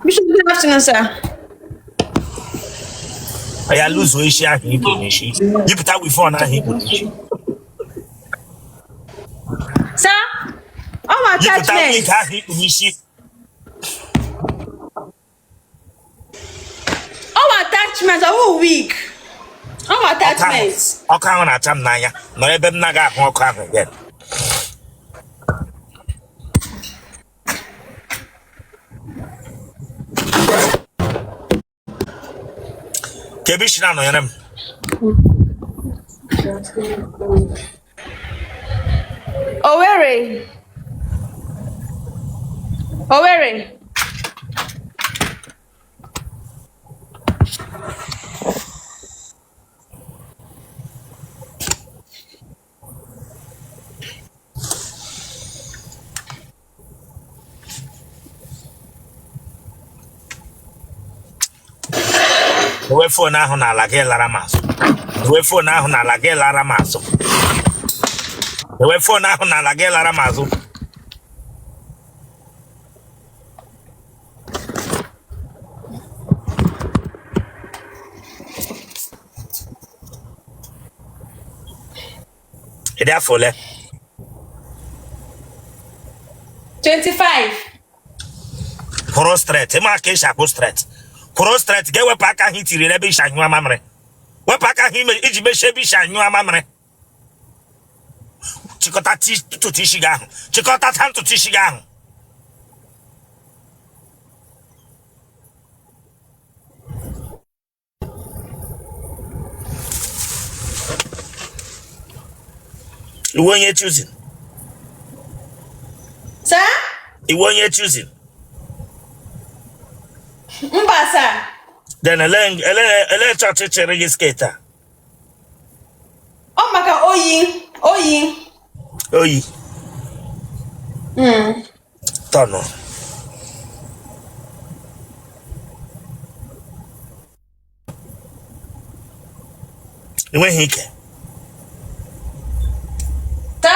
Bishop, good afternoon, sir. Ya lụzuo isi ahụ i kpu n'isi. Yipụta weavon ahụ i kpu n'isi. Sir, ọ ma Yipụta attachment. wig ahụ i kpu n'isi. Ọ ma attachment, ọ wụ wig. Ọ ma attachment. Ọkụ ahụ na-acha m n'anya. Nọrọ ebe m naghị ahụ ọkụ ahụ again. Kee ebe i si na-anọnyere m? Owerri. Owerri. Dowe phone ahụ n'ala gị lara m azụ. Dowe phone ahụ n'ala gị lara m azụ. Dowe phone ahụ n'ala gị lara m azụ. Ị dị afọ ole? 25. Kwụrụ straight, ị ma ka esi akwụ straight. Kwụrụ straight, ga-ewepụ aka ahụ i tiri n'ebe i si anyụ mamịrị. Wepụ aka ahụ iji mechie ebe i si anyụ mamịrị. Chịkọta ntutu isi gị ahụ. Chịkọtacha ntutu isi gị ahụ. Ị wụ onye choosing? Sir? Ị wụ onye choosing? Mba, sir. Then ele chọọchị chịrị gị skirt a? Ọ maka oyi, oyi. Oyi. Tọnụ. Ị nweghị ike. Sir?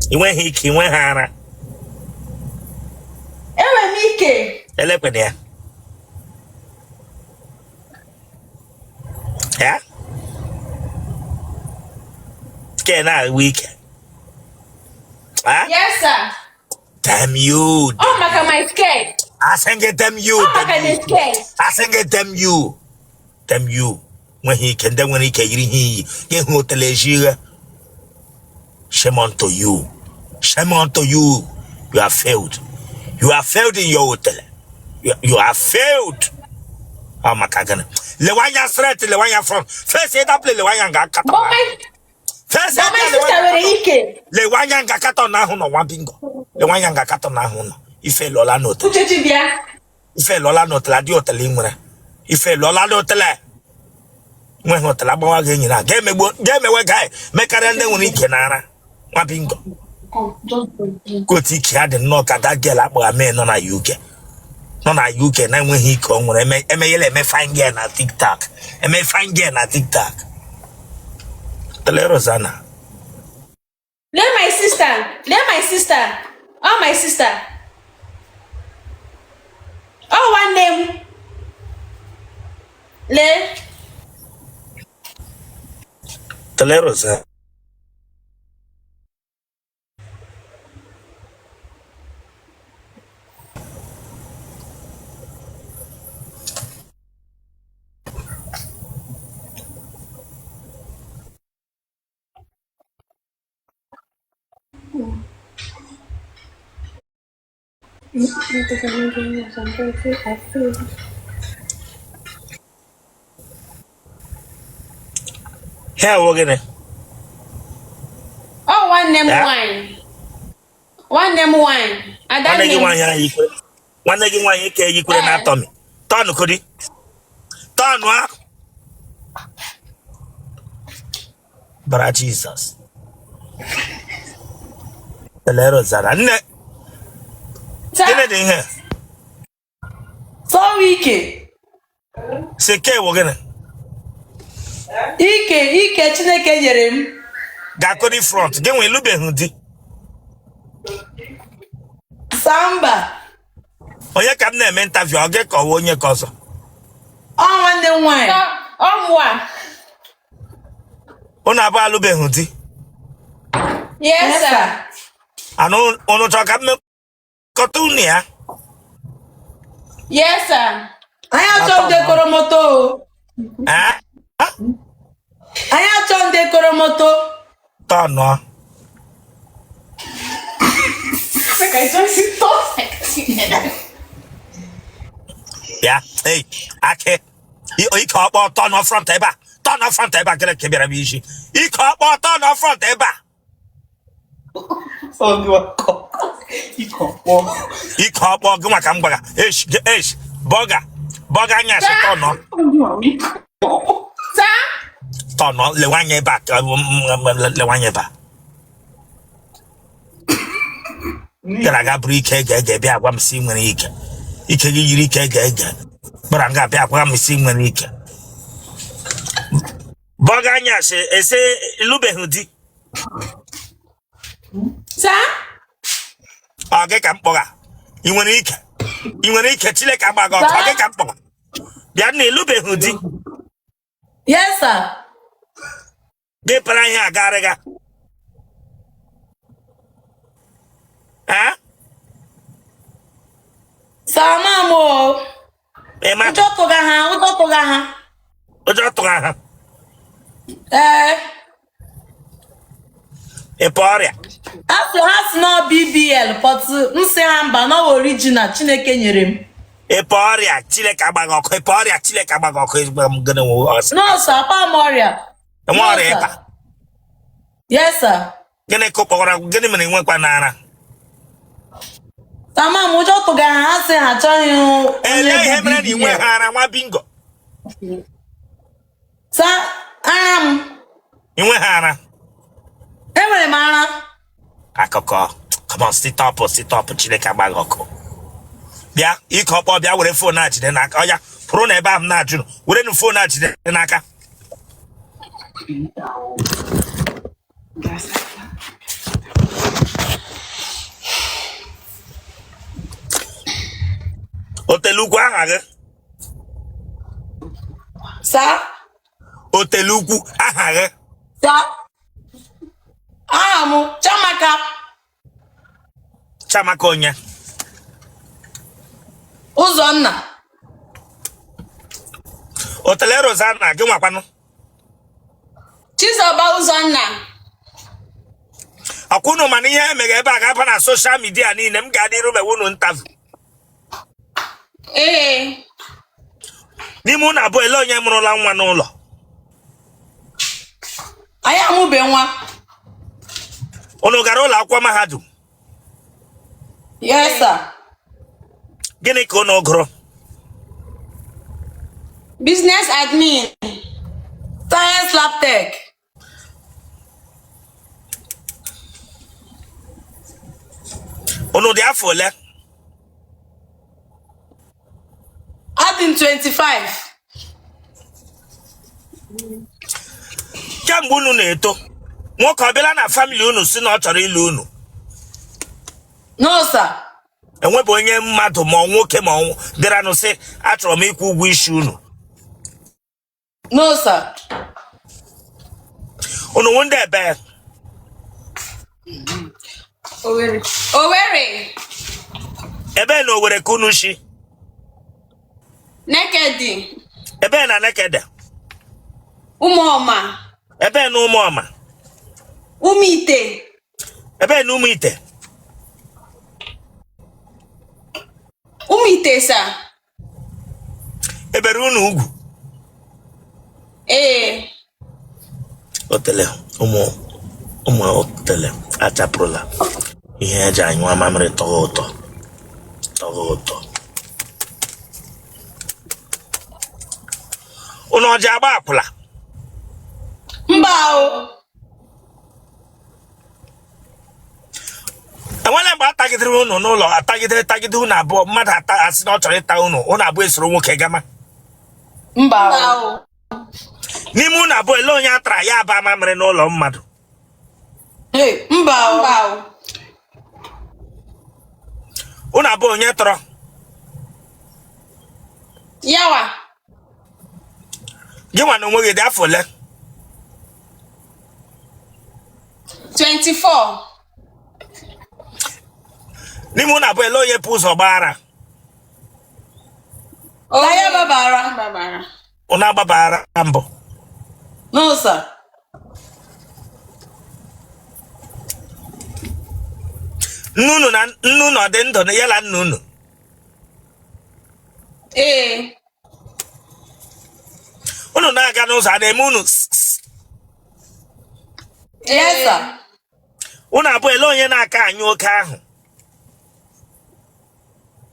Ị nweghị ike, ị nweghị ara. Enwere m ike. Elekwena ya. Ya? Ke na-awụ ike. Ah? Yes, sir. Damn you. Ọ maka my skirt. Asị gị damn you. Ọ maka the skirt. Asị gị damn you. Damn you. Nweghị ike ndị nwere ike yiri ihe iyi gị hụ otele ezi ihe. Shame unto you. Shame unto you. You have failed. You have failed in your otele. You have failed. Ọ maka gịnị? Lewe anya straight, lewe anya front. Face that place, lewe anya nga akata. But my Face but my sister nwere ike. Lewe anya nga carton ahụ nọ nwa bingo. Lewe anya nga carton ahụ nọ. I failụọla n'otele. Uchechi bịa. I failụọla n'otele adị otele ị nwere. I failụọla n'otele. Nweghị otele agbawa gị enyi na ga-emewe guy mekarịa ndị nwere ike n'ara nwa bingo. Kotu ike ya dị nnọọ ka that girl akpọga mee nọ na UK nọ na UK na-enweghị ike o nwere emeghela eme fine girl na TikTok eme fine girl na TikTok. Tele Rosanna. Lee my sister. Lee my sister. Oh my sister. Oh nwanne m. Lee. Tele Rosanna. Ihe a wụ gịnị? Ọ nwanne m nwaanyị. Nwanne m nwaanyị. Adanne m. Nwanne gị nwaanyị ka eyikwere na atọmị. Tọnụ kodi. Tọnụ ahụ. Bara Jizọs. Elero zara nne. Gịnị dị ihe? Sọwa ike. Si ke wụ gịnị? Ike ike Chineke nyere m. Gakori front gị nwe ịlụbeghị di. Samba. Onye ka m na-eme interview, ọ gị ka ọ wụ onye ka ọzọ? Ọ nwanne m nwaanyị. Ọ mụa. Unu abụọ alụbeghị di? Yes, sir. Anụ unu chọrọ ka m mekọta unu ya? Yes, sir. Anyị achọ ndị koromoto o. Eh? Anyị achọ ndị koromoto. Tọnụọ. Make I just talk. Bịa, ei, akị ike ọkpọ tọnụ front ebe a, tọnụ front ebe a. Gịnị ka ị bịara m isi ike ọkpọ tọnụ front ebe a? Ike ọkpọ gị maka m gwara esh esh bọga bọga anya sị tọnụ tọnụ lewe anya ebe a, lewe anya ebe a. Gara aga bụrụ ike ege ege bịa gwa m sị nwere ike, ike gị yiri ike ege ege gbara nga bịa gwa m sị nwere ike. Bọga anya sị ese ịlụbeghị di? Sir? Ọ gị ka m kpọga. Ị nwere ike, ị nwere ike. Chineke agba gị ọkụ. Ọ gị ka m kpọga. Bịa na ịlụbeghị di? Yes, sir. Gị para ihe agarịga. Sir, ama m o. Ị ma? Ụjọ tụga ha, ụjọ tụga ha. Ụjọ tụga ha? Ee. Ị pụ ọrịa? Ha sị ha sị na ọ BBL, but m sị ha mba, na ọ original Chineke nyere m. Ị pụ ọrịa? Chineke agba gị ọkụ. Ị pụ ọrịa? Chineke agba gị ọkụ. Ezigbo m gịnị nwe ọsị? No, sir, apa m ọrịa. Enwe ọrịa ịba? Yes, sir. Gịnị ka kpọkwara? Gịnị mere nwekwa n'ara? Ama m, ụjọ tụga ha, ha sị ha achọghị ịhụ onye Ele ihe bụ mere na inwe BBL. ha ara, nwa bingo? Sir, ara m. Inwe ha ara? Enwere m ara. Akụkọ. Come on, sit up, sit up. Chineke agba gị ọkụ. Bịa, ike ọkpọ, bịa were phone a jide n'aka. Ọ ya pụrụ na ebe ahụ m na-ajụ, were nụ phone a jide n'aka. Otele ukwu, aha gị? Sir? Otele ukwu, aha gị? Sir, aha m Chiamaka. Chiamaka onye? Ụzọnna. Otele Rosanna, gị nwakwanụ? Chizoba Ụzọnna. Ọkwa unu mana ihe emeghe ebe a ga-aba na social media niile. M ga-adị iru mewe unu interview. Ee. N'ime unu abụọ, ele onye mụrụla nwa n'ụlọ? Anyị amụbe nwa. Unu gara ụlọ akwụkwọ mahadum? Yes, sir. Gịnị ka unu gụrụ? Business admin. Science lab tech. Unu dị afọ ole? Adị m 25. Kemgbe unu na-eto, nwoke ọ bịala na family unu si na ọ chọrọ ịlụ unu? No, sir. Enwebụ onye mmadụ, ma ọ nwoke ma ọ bịaranụ sị achọrọ m ịkwụ ụgwọ isi unu? No, sir. Unu wụ ndị ebe? Owerri. Owerri. Ebe na Owerri ka unu shi? Nekede. Ebe na Nekede? Ụmụọma. Ebe na Ụmụọma? Ụmụite. Ebe na Ụmụite? Ụmụite, sir. Ebere unu ugwu? Ee. Otele, ụmụ ụmụ otele achapụrụla ihe eji anyụ mamịrị tọrọ ụtọ, tọrọ ụtọ. Unu ọji agba akwụla? Mba o. Enwere mgbe atagidere unu n'ụlọ, atagidere tagide unu abụọ, mmadụ ata asị na ọ chọrọ ịta unu, unu abụọ esoro nwoke gama? Mba Mba o. o. N'ime unu abụọ, ele onye atara ya aba mamịrị n'ụlọ mmadụ? Hey, mba o. Mba o. Unu abụọ, onye tọrọ? Yawa. Gị nwa na onwe gị dị afọ ole? 24. N'ime ụnụ abụọ, ele onye pụ ụzọ gbaa ara? Anyị agbabara. Agbabara. Ụnụ agbabara mbụ? No, sir. Nne unu na nne unu ọ dị ndụ na ya na nna unu? Ee. Unu na-aga n'ụzọ a na-eme unu s- s- Yes, sir. Unu abụọ, ele onye na-aka anyụ oke ahụ?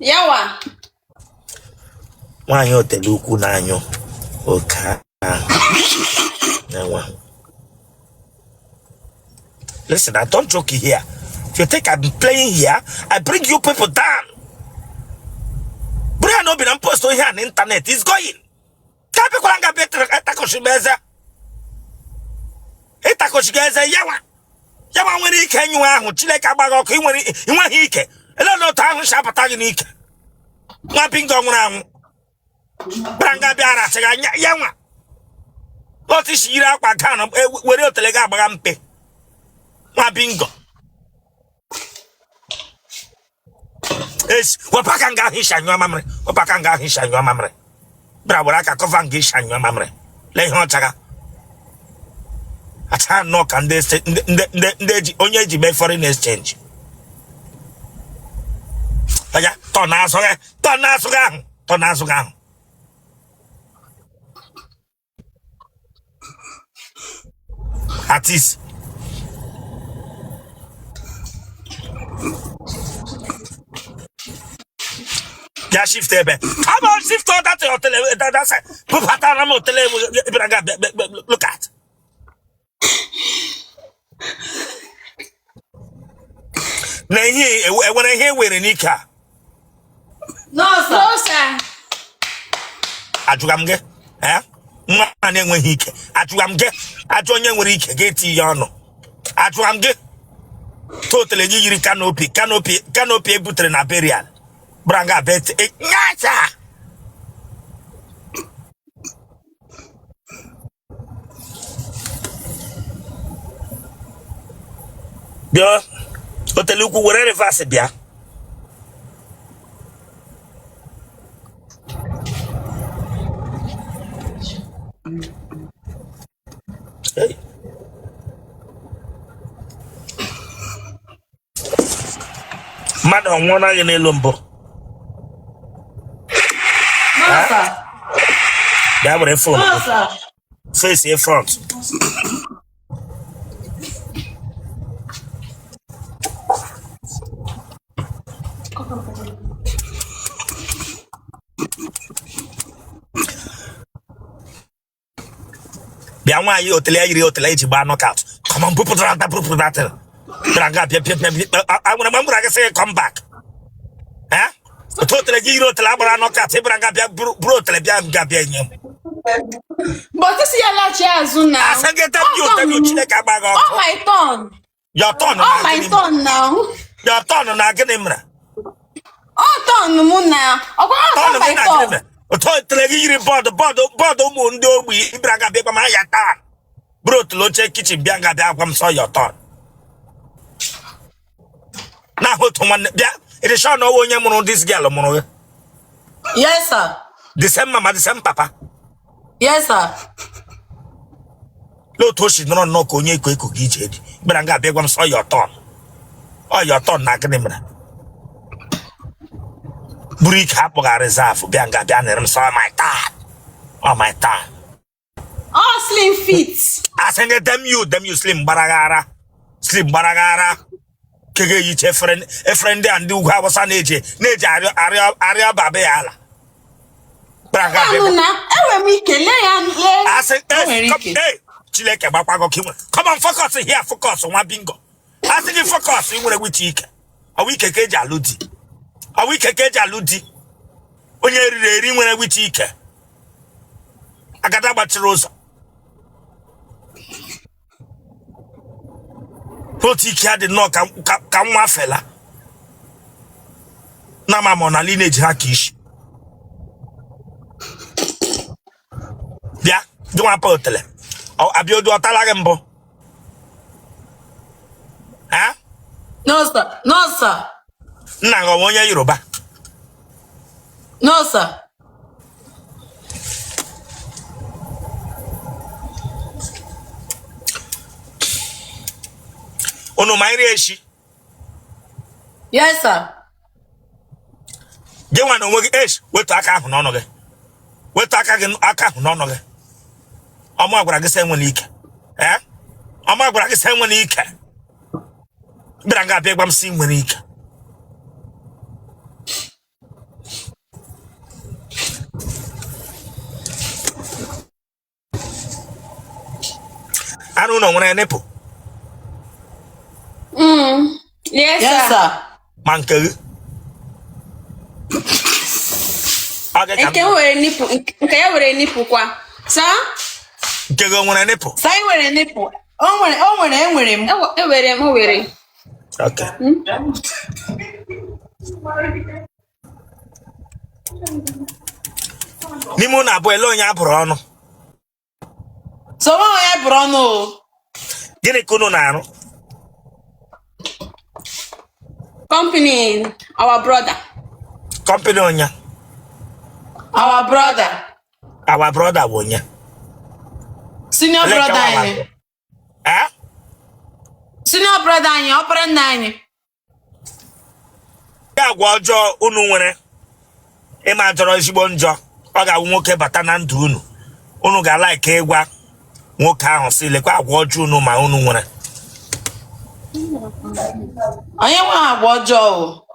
Yawa. Nwaanyị otele ukwu na-anyụ oke ahụ. Na-enwe. Listen, I don't joke here. If you think I'm playing here, I bring you people down. Brian Obi na post here on the internet is going. Ka bịakwara nga bịa ịtakọchi m eze. Ịtakọchi gị eze yawa. Yawa nwere ike nyụọ ahụ Chineke agbaghị ọkụ inweghị ike. Ele na otu ahụ si apụta gị n'ike. Nwa bingo nwụrụ anwụ. Bịara nga bịa arachịga ya nwa. Otu isi yiri akwa gown were otele gị agbagha mpe. Nwa bingo. Esi wepụ aka nga ahụ isi anyụ mamịrị. Wepụ aka nga ahụ isi anyụ mamịrị. Bịara were aka cover nga isi anyụ mamịrị. Lee ihe ọchaga. Acha nnọọ ka ndị ndị eji onye eji mee foreign exchange. Anya tọ n'azụ gị, tọ n'azụ gị ahụ, tọ n'azụ gị ahụ. Artist. Bịa shift ebe. Come on, shift all that hotel. That side. Bupatara m hotel ebe ga look at. Na ihe enwere ihe ewere n'ike a. No, sir. No, sir. Ajụga m gị ee nwa a na-enweghị ike, ajụga m gị, ajụ onye nwere ike ga-eti ya ọnụ, ajụga m gị totele gị yiri canopy canopy canopy ebutere na burial branga bet nyacha. Bịa otele ukwu were reverse bịa. Hey. Mmadụ ọ nwụọla gị n'elu mbụ? No, sir. Bịa were phone. No, sir. Face front. Bịa nwaanyị otele ya yiri otele eji gbaa knockout. Come on, bupụtara ata bupụtara ata bịara nga bịa bịa bịa bịa. Nwere mgbe m gwara gị sị gị come back. Eh? Otu otele gị yiri otele agbara knockout, ị bịara nga bịa buru otele bịa nga bịa nye m. But isi ya laghachi azụ now. Asị gị tell you tell you Chineke agba gị All ọkụ. my turn. Your turn All na my gịnị mere? turn now. Your turn na gịnị mere? All turn mụ na. Ọkwa all Turn turn gị my na gịnị turn. mere? Otu otele gị yiri bọọdụ bọọdụ bọọdụ ụmụ ndị ogbi, ị bịara nga bịa gwa m ya taa. Buru otele oche kitchen bịa nga bịa gwa m sọ your turn. Na-ahụ otu nwanne bịa ịdị sure na ọwụ onye mụrụ this girl mụrụ gị? Yes, sir. The same mama, the same papa? Yes, sir. Lee otu o si nọrọ nnọọ ka onye eko eko gị ije dị, bịara nga bịa gwa m sọ your turn. Ọ your turn na gịnị mere? Buru ike akpọga reserve bịa nga bịa nere m sọ my turn. Ọ my turn. All slim fit. Asị gị damn you, damn you, slim gbara gị ara, slim gbara gị ara ke ga eyicha efere efere ndị a ndị ugwu awụsa na-eji na-eji arịọ arịọ arịọ baba ya ala. Bịara nga bịa Anụ na enwere m ike lee ya lee. Asị O nwere ike. Hey, Chineke gbakwa gị ọkụ inwe. Come on, focus here, focus nwa bingo. Asị gị focus, ị nwere wichi ike. Ọwụ ike ka eji alụ di. Ọwụ ike ka eji alụ di. Onye riri eri nwere wichi ike. Agada gbachiri ụzọ. Otu ike ya dị nnọọ ka nwa fela. Na ama ma ọ na lineage ha ka isi. Gị nwa pa otele, Abiodu ọ tala gị mbụ? Ha? No sir, no sir. Nna gị ọ bụ onye Yoruba? No sir. Unu ma nri eshi? Yes sir. Gị nwa na onwe gị eshi, wetu aka ahụ n'ọnụ gị, wetu aka gị, aka ahụ n'ọnụ gị. Ọma gwara gị sị enwere ike, ee, ọma gwara gị sị enwere ike bịara nga abịa gwa m sị nwere ike. Ara unu nwere nipple? Yes, Yes sir. sir. Ma nke gị? Ọ gị ka Nke m nwere nipple, nke ya nwere nipple kwa. Sir? Nke gị o nwere nipple? Sir, anyị nwere nipple. O nwere, o nwere, enwere m. Enwere m, o nwere. Okay. N'ime unu abụọ, ele onye a bụrụ ọnụ? So nwa onye bụrụ ọnụ o. Gịnị ka unu na-arụ? Company our brother. Company onye? Our brother. Our brother bụ onye? Senior Ele brother ka our anyị. Eh? Senior brother anyị, ọpara nna anyị. Ya agwa ọjọọ unu nwere ịma jọrọ ezigbo njọ, ọ ga-awụ nwoke bata na ndụ unu, unu ga-alaike ịgwa nwoke ahụ sị lekwa agwa ọjọọ unu ma unu nwere. Anyị enweghị agwa ọjọọ o.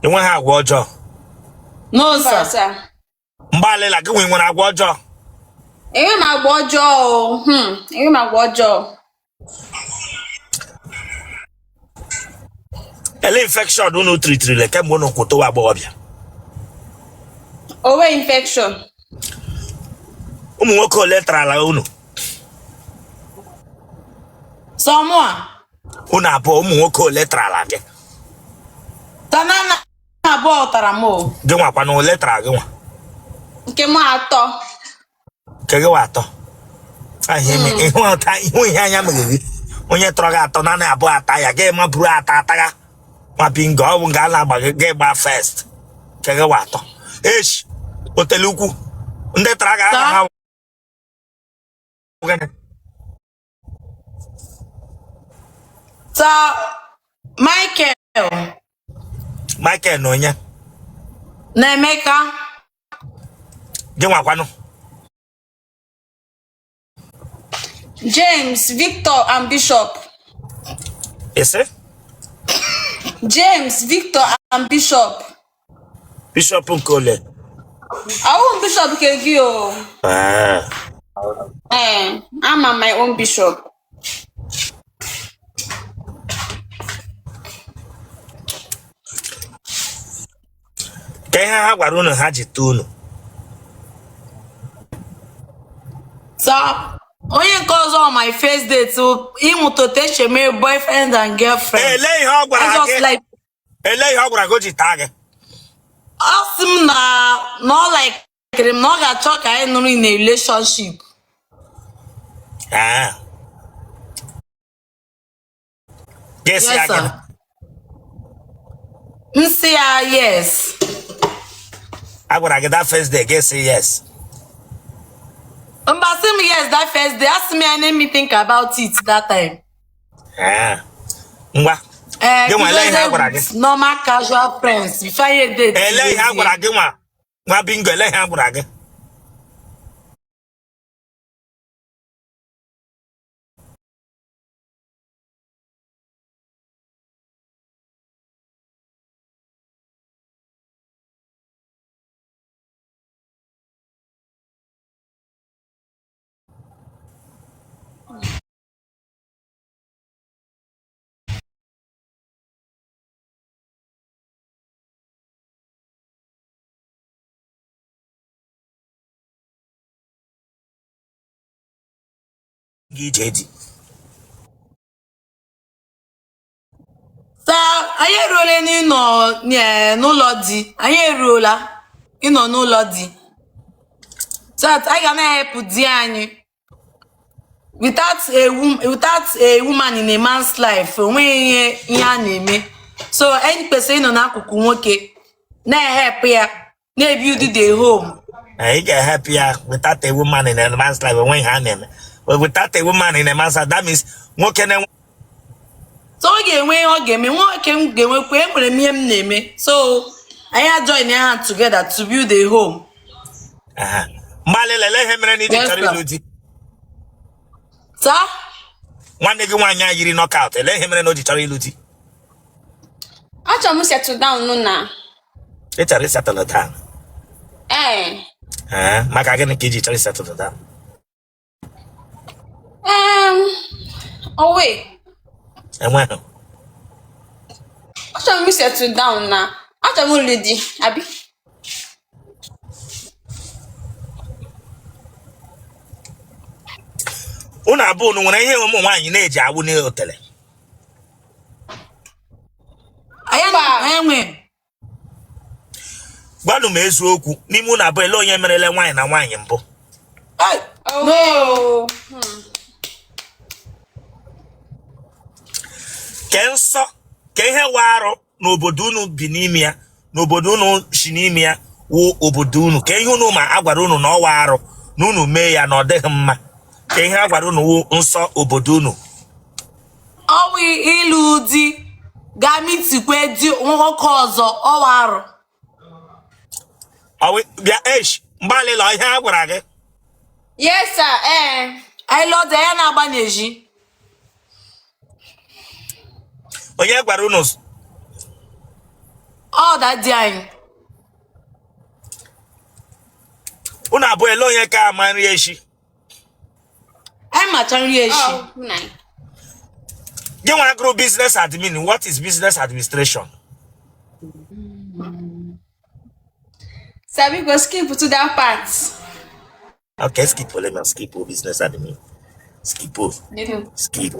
Enweghị agwa ọjọọ? No Mba, sir. sir. Mgbe alịla gị nwe nwere agwa ọjọọ? Enweghị m agwa ọjọọ o. Enweghị m agwa ọjọọ. Ele infection unu tritirile kemgbe unu kwụtụwa agbọghọbịa? Owe infection. Ụmụ nwoke ole tarala unu? Sọ mụa. Unu abụọ, ụmụ nwoke ole tarala gị? Tanana abụọ tara m o. Gị nwakwa na ole tara gị nwa? Nke m atọ. Nke gị wa atọ. Ahịa eme ịhụ ụta ịhụ ihe anya mere gị. Onye tọrọ gị atọ, naanị abụọ ata ya, gị ma buru atọ atagha. Nwa bingo, ọ bụ nga a na-agba gị, gị gbaa first. Nke gị wa atọ. Echi, otele ukwu. Ndị tara gị aha ha gịnị? Sir Michael. Michael na onye? Na Emeka. Gị nwakwanụ? James, Victor and Bishop. Ị sị? James, Victor and Bishop. Bishop nke ole? Awụ m bishop nke gị o. Ah. Ee, ama my own bishop. Ka ihe ha gwara unu ha ji too unu? Sir, onye nke ọzọ, my first date, ịmụta otu esi eme boyfriend and girlfriend. Ele ihe ọ gwara I just gị? like Ele ihe ọ gwara gị o ji taa gị? Ọ sị m na ọ likere m, na ọ ga-achọ ka anyị nọrọ in a relationship. Ah. Gị sị ya Yes, sir. gịnị? M sị ya yes. A gwara gị that first day, gị sị yes? Mba, sị m yes that first day. Asị m ya let me think about it that time. Ah. Ngwa. Eh, Gị nwa, ele ihe a gwara gị? Normal casual friends before anyị date. Ele ihe a gwara gị nwa? Nwa bingo, ele ihe a gwara gị? Gị ije di? Sir, anyị eruola n'ịnọ n'ụlọ di. Anyị eruola ịnọ n'ụlọ di. So that anyị ga na-ehepụ di anyị. Without a woman in a man's life, onweghị ihe a na-eme. So anyị kwesịrị ịnọ n'akụkụ nwoke na-ehepụ ya, na-ebuild the home. Ị ga-ehepụ ya. Without a woman in a man's life, enweghị ihe a na-eme. Without a woman in a man's life, that means nwoke na-enwe So ọ ga-enwe ihe ọ ga-eme, nwoke m ga-enwekwa, enwere m ihe m na-eme, so anyị ajoin hand together to build a home. Aha. Mgbalị, lelee ihe mere na iji Yes, chọrọ sir. ịlụ di. Sir? Nwanne gị nwaanyị a yiri knockout, elee ihe mere na o ji chọrọ ịlụ di? Achọrọ m settle down nụ na. Ị chọrọ ịsettle down? Ee. Ee, maka gịnị ka iji chọrọ ịsettle down? Oh wait. Enweghị. Achọrọ m settle down na. Achọrọ m ịlụ di, abi? Unu abụọ, unu nwere ihe ụmụ nwaanyị na-eji awụ n'otele? Anyị Mba. anyị nwe. Gwanụ m eziokwu, n'ime unu abụọ, ele onye merele nwaanyị na nwaanyị mbụ? Ai, Oh. no. Ke nsọ ka ihe wa arụ n'obodo unu bi n'ime ya, n'obodo unu si n'ime ya wụ obodo unu, ka ihe unu ma a gwara unu na ọwa arụ na unu mee ya na ọ dịghị mma, ka ihe a gwara unu wụ nsọ obodo unu? Ọwụ ịlụ di ga mitikwe di nwoke ọzọ, ọwa arụ. Ọwụ bịa esh mgbalị lọ ihe a gwara gị. Yes, sir. Ee. Anyị lụọ di, ya na-agba n'ezi. Onye gwara unu? Ọ daddy anyị. Unu abụọ, ele onye ka ama nri echi? Anyị macha nri echi. Oh, nna. Gị nwa gụrụ business admin, what is business administration? Sir, we go skip to that part. Okay, skip. Let me skip business admin. Skip. Skip.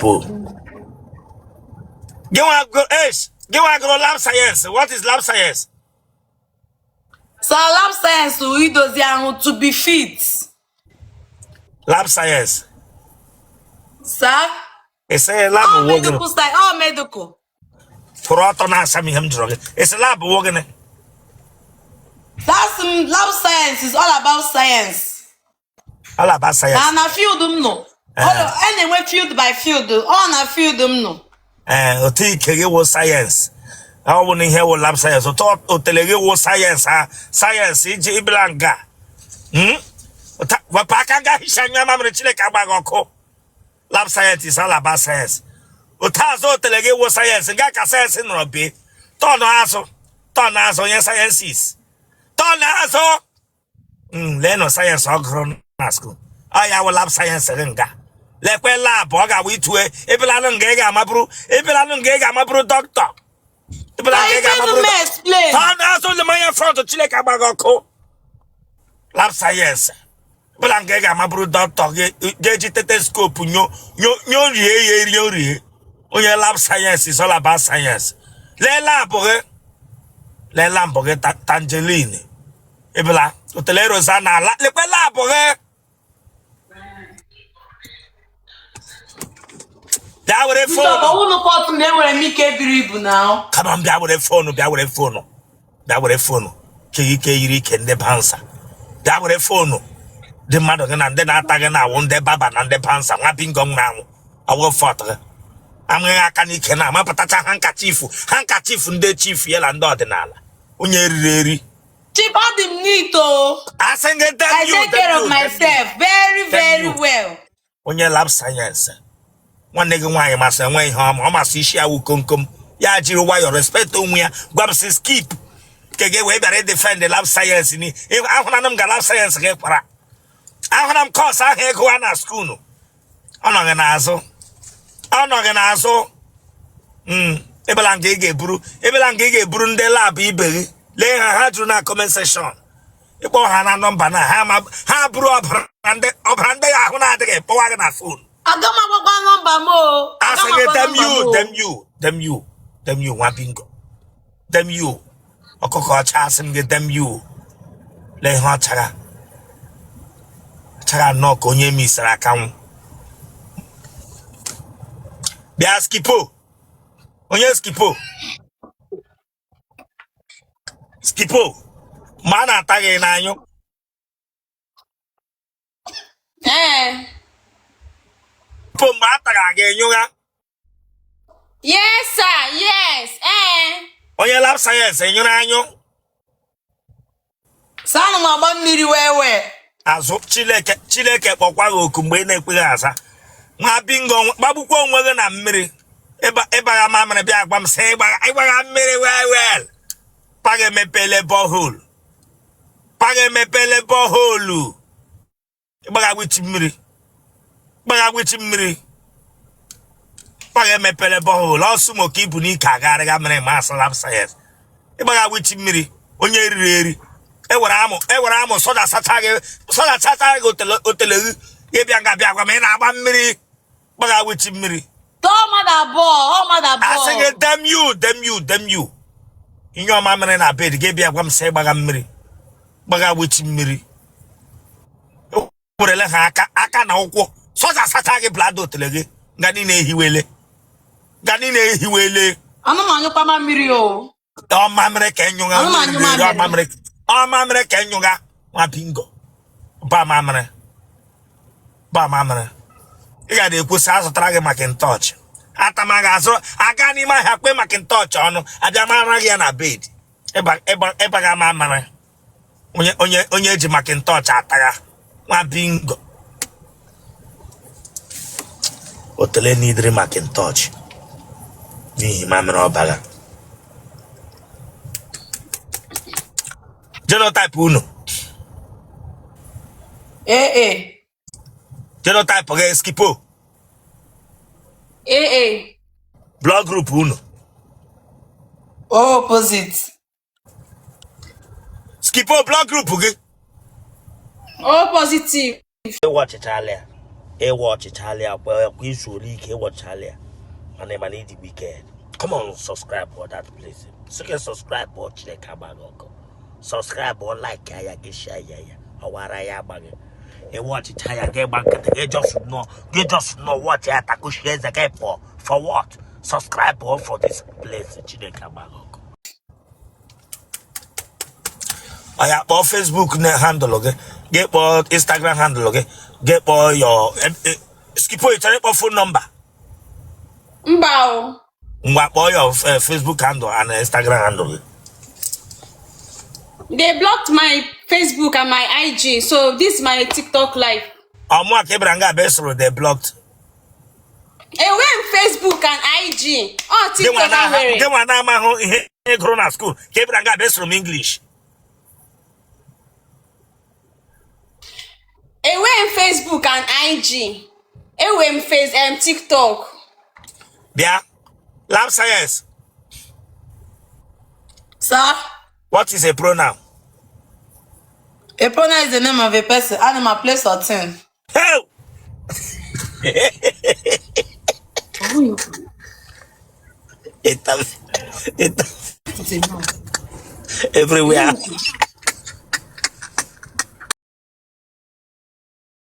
Gị nwa gụrụ esh, gị nwa gụrụ lab science, what is lab science? Sir, lab science wụ idozi ahụ, to be fit. Lab science. Sir? Ese lab All wụ gịnị? medical science, all medical. Kwụrụ ọtọ na-asa m ihe m jụrụ gị. Ese lab wụ gịnị? That's lab science is all about science. All about science. Na field m nọ. Eh. A na-enwe field by field. Ọ na field m nọ. Ee, otu ike gị wụ science, ọ bụ na ihe wụ lab science, otu otele gị wụ science, ha science iji ịbịla nga. Wepụ aka nga hicha anya mamịrị, Chineke agbaghị ọkụ. Lab science is all about science. Otu azụ otele gị wụ science nga ka science nọrọ bie. Tọnụ azụ, tọnụ azụ, onye sciences, tọnụ azụ. Leenụ science ọ gụrụ na school, ọ ya wụ lab science gị nga. Lekwe lab ọ ga-awụ itue ebelanụ nga ị ga-amabụrụ, ebelanụ nga ị ga-amabụrụ dọkịta, ebela nga ị ga-amabụrụ. Me explain. Tọnụ azụ, ndị mmanya front, Chineke agbaghị ọkụ. Lab science, ebela nga ị ga-amabụrụ dọkịta ga-eji stethoscope nyo nyo nyo rie ya rie rie. Onye lab science is all about science. Lee lab gị, lee lab gị, tangerine ebela otele rosa na ala. Lekwe lab gị, bịa were Stop, phone. ọwụnụ kọtụ na enwere m ike buru ibu na. Kama m bịa were phone, bịa were phone, bịa were phone. Ke ike yiri ike ndị bouncer, bịa were phone. Ndị mmadụ gị na ndị na-ata gị na-awụ ndị barber na ndị bouncer. Nwa bingo nwụrụ anwụ, ọwụ fọt gị amaghị aka n'ike na amapụtacha handkerchief, handkerchief ndị chief ya na ndị ọdịnala, onye riri eri. Chief, ọ dị m neat o. Asị gị damn I you, take damn care of you, damn you. myself very very you. well. Onye lab science, nwanne gị nwaanyị masị enwe ihe ọma, ọ masị isi awụ komkom ya jiri nwayọọ respect onwe ya, gwa m sị skip nke gị wee bịara idefend lab science. Ni ahụna m ga lab science gị kwara, ahụna m course ahụ ego ha na school, ọ nọghị n'azụ, ọ nọghị n'azụ. Ebela nga ị ga-eburu, ebela nga ị ga-eburu ndị lab ibe gị. Lee ha, ha juru na comment section ịkpọ ha na nọmba na ha ma ha bụrụ ọbara ndị, ọbara ndị ahụ na-adịghị kpọwa gị na phone. Aga m agwakwa nọmba m o. Aga Asị m gị agwa damn nọmba m you o. Damn you, damn you, damn you, nwa bingo, damn you, ọkụkọ ọcha. Asị m gị damn you. Lee ihe ọchara. Chara nnọọ ka onye misara akanwụ. Bịa skipo. Onye skipo. Skipo. Ma a na-ata gị n'anyụ. Ee. Po mgbe a tara gị nyụgha. Yes, sir. Yes. Ee. Onye lab science nyụrụ anyụ. Sir, ana m agba mmiri wee wee. Azụ Chineke Chineke kpọkwa gị oku mgbe ị na-ekweghị aza. Nwa bingo gbagbukwa onwe gị na mmiri. Ịgbagha mamịrị bịa gwa m sị ịgbagha mmiri well well. Pa gị emepele borehole. Pa gị emepele borehole. Ịgbagha wichi mmiri. Ịgbagha wichi mmiri. Pa gị emepele borehole. Ọsụ m ka ibu n'ike agharịga mmiri ma asị lab science. Ịgbagha wichi mmiri. Onye riri eri. Ewere amụ ewere amụ sọja sacha gị sọja sacha gị otele otele gị ịbịa nga bịa gwa m ị na-agba mmiri gbagha wichi mmiri. Tọọ mmadụ abụọ, ọ mmadụ Asị gị abụọ. damn you damn you damn you. Ihe ọma mere na bed gị bịa gwa m sị ịgbagha mmiri gbagha wichi mmiri. Werele ha aka aka na ụkwụ sọja sacha gị bladder otele gị nga niile ehiwele nga niile ehiwele. Anụ m anyụkwa mamịrị o. Ọmamịrị ka enyụgha. Anụ m anyụ mamịrị. Ọmamịrị ọmamịrị ka enyụgha nwa bingo ba mamịrị ba mamịrị. Ị ga na-ekwusị azụtara gị Macintosh atama ga-azụ aga n'ime ahịa kpe Macintosh ọnụ abịa mara gị ya na bed ịgbaga mamịrị onye onye onye eji Macintosh atagha nwa bingo otele n'idiri Macintosh n'ihi mamịrị ọbara. Genotype unu? Ee. Genotype gị, skipo? AA. Blood group unu? O opposite. Skipo, blood group gị? O positive. Ịwa ọchịchala ya ịwa ọchịchala ya kwa kwa izu ole ike ịwọchala ya mana mana ịdị wicked. Come on, subscribe for that place. Sike subscribe ọ Chineke agbaghị ọkụ. Subscribe ọ, like ya gị, share ya ya ọwara ya agbaghị. Ịwa ọchịcha ya gị gba nkịtị gị just nọ gị just nọ watch ya takushi eze gị pụọ for what? Subscribe ọ for this place. Chineke agbaghị ọkụ. Ọ ya kpọọ Facebook na handle gị gị kpọọ Instagram handle gị gị kpọọ your skipo ị chọrọ ịkpọ phone number? Mba o. Ngwa kpọọ your Facebook handle and Instagram handle gị. They blocked my Facebook and my IG, so this is my TikTok live. Ọmụa ka ị bịara nga abịa soro they blocked. Enwe m Facebook and IG. Ọ Gị nwa TikTok ha nwere. Gị nwa na-amahụ ihe ị gụrụ na school ka ị bịara nga abịa soro m English. Enwe m Facebook and IG. Enwe m face TikTok. Bịa lab science. Sir? What is a pronoun? A pronoun is the name of a person, animal, place or thing. Hey! It, it, everywhere.